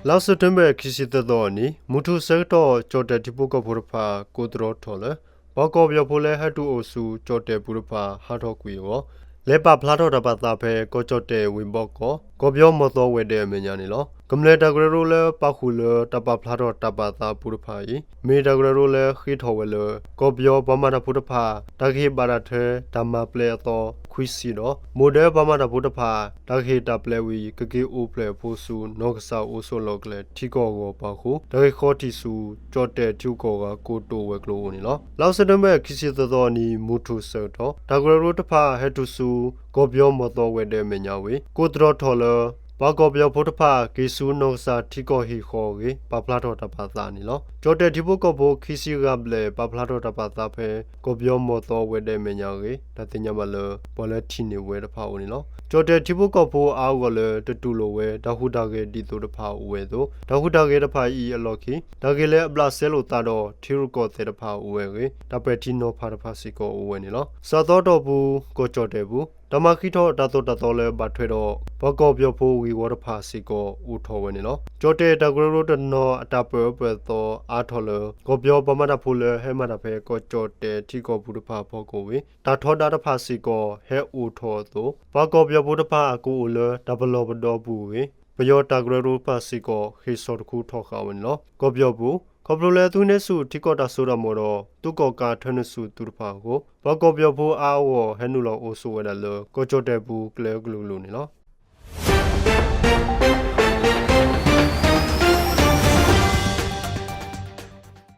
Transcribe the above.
လါစဲးပထ့ဘၢၣ် ခံဆံသၢသီအနံၤ မုၢ်ထူၣ်ဆၢကတီၢ် ကၠီၣ်တဲၣ်ထံဖိကီၢ်ဖိတဖၣ် ကိးသတြီထီၣ်လၢ ပှၤကီၢ်ပယီၤဖိလၢဟဲတုၤအိၣ်ဆူ ကၠီၣ်တဲၣ်ပူၤတဖၣ် ဟးထီၣ်ကွံာ်အဂီၢ် လဲၤပာ်ဖျါထီၣ်တၢ်ပာ်သးဖဲ ကီၢ်ကၠီၣ်တဲၣ်ဝ့ၢ်ဘီကီၢ် ကီၢ်ပယီၤမီၢ်သီဝဲၤဒၢးအမဲာ်ညါန့ၣ်လီၤ. ကမျၢၢ်တၢ်ကရၢကရိလၢပာ်ဃုာ်လၢ တၢ်ပာ်ဖျါထီၣ်တၢ်ပာ်သးအပူၤတဖၣ်အံၤ မ့ၢ်တၢ်ကရၢကရိလၢဃ့ထီၣ်ဝဲလၢ ကီၢ်ပယီၤပှၤမၤတၢ်ဖိတဖၣ် တၢ်ကဟ့ၣ်ဘၣ်တၢ်ထွဲ တၢ်မၤပျဲအသီခွံဆံဒီး မိၢ်ဒၢပှၤမၤတၢ်ဖိတဖၣ် တၢ်ကဟ့ၣ်တၢ်ပျဲဝံၤ ကက့ၤအိၣ်ဖျဲၣ်အဖိဆူ နီၢ်ကစၢ်အိၣ်ဆိးလီၢ်ကျဲ ထံကီၢ်အဂီၢ်ပာ်ဃုာ် တၢ်ဂ့ၢ်ဃီထံၣ်ဆူ ကၠီၣ်တဲၣ်ထံဂုၤကီၢ်ဂၤ ကိတိာ်ဝဲၤကျိၤအအိၣ်န့ၣ်လီၤ. လါစဲးပထ့ဘၢၣ် ခံဆံသၢသီအနံၤ မုၢ်ထူၣ်ဆၢကတီၢ် တၢ်ကရၢကရိတဖၣ်ဟဲတုၤဆူ ကီၢ်ပယီၤမီၢ်သီဝဲၤဒၢးအမဲာ်ညါဝံၤ ကိးသတြီထီၣ်လၢ ပှၤကီၢ်ပယီၤဖိတဖၣ် က့ၤဆူနီၢ်ကစၢ်ထံကီၢ်ဟံၣ်ဃီအဂ့ၢ် ပာ်ဖျါထီၣ်တၢ်ပာ်သးန့ၣ်လီၤ. ကၠီၣ်တဲၣ်ထံဖိကီၢ်ဖိခံဆံဂၤဘျဲၣ် ပာ်ဖျါထီၣ်တၢ်ပာ်သးဖဲ ကီၢ်ပယီၤမီၢ်သီဝဲၤဒၢးအမဲာ်ညါအဂ့ၢ် တၢ်သ့ၣ်ညါဘၣ်လၢ ပှၤလၢထံၣ်န့ၢ်ဝဲတဖၣ်အအိၣ်န့ၣ်လီၤ. ကၠီၣ်တဲၣ်ထံဖိကီၢ်ဖိအါအါဂီၢ်ဂီၢ်လၢ တတူၢ်လိာ်ဝဲ တၢ်ဟူးတၢ်ဂဲၤဒ်သိးတဖၣ်အိၣ်ဝဲအသိး တၢ်ဟူးတၢ်ဂဲၤတဖၣ်အံၤအလီၢ်ခံ တၢ်ဂ့ၢ်လၢအဘျးစဲလိာ်သးဒီး ထံရူၢ်ကီၢ်သဲးတဖၣ်အိၣ်ဝဲအဂ့ၢ် တၢ်ပဲာ်ထံနီၤဖးတဖၣ်စ့ၢ်ကီးအိၣ်ဝဲန့ၣ်လီၤ. စးသီတီၢ်ပူၤ ကီၢ်ကၠီၣ်တဲၣ်ပူၤ တၢ်မၤဃံးထီၣ်တၢ်သိၣ်တၢ်သီလၢဘၣ်ထွဲဒီး ပှၤကီၢ်ပယီၤဖိဂ့ၢ်ဝီတဖၣ်စ့ၢ်ကီးအိၣ်ထီၣ်ဝဲန့ၣ်လီၤ. ကၠီၣ်တဲၣ်တၢ်ကရၢကရိတနီၤအတၢ်ပၢအၢပၢသီအါထီၣ်လၢ ကီၢ်ပယီၤပှၤမၤတၢ်ဖိလၢဟဲမၤတၢ်ဖဲ ကီၢ်ကၠီၣ်တဲၣ်ထံကီၢ်ပူၤတဖၣ်အဖီခိၣ်ဝံၤ တၢ်ထီဒါတဖၣ်စ့ၢ်ကီးဟဲအိၣ်ထီၣ်အသိး ပှၤကီၢ်ပယီၤဖိတဖၣ်အကအိၣ်လၢတၢ်ပလီၢ်ပဒီအပူၤအဂ့ၢ် ပယီၤတၢ်ကရၢကရိတဖၣ်စ့ၢ်ကီး ဃ့ၢ်စိာ်တခူထီၣ်ဃာ်ဝဲန့ၣ်လီၤ. ကီၢ်ပယီၤပူၤ ခီဖျိလၢသုးဟံးန့ၢ်ဆူၣ်ထံကီၢ်တၢ်စိတၢ်ကမီၤဒီး သုးကီၣ်ကးထၢနုာ်ဆူၣ်သုးတဖၣ်အဃိ ပှၤကီၢ်ပယီၤဖိအါအါဂီၢ်ဂီၢ် ဟဲနုာ်လီၤအိၣ်ဆိးဝဲဒၣ်လၢ ကီၢ်ကၠီၣ်တဲၣ်ပူၤကျဲကလုာ်ကလုာ်န့ၣ်လီၤ.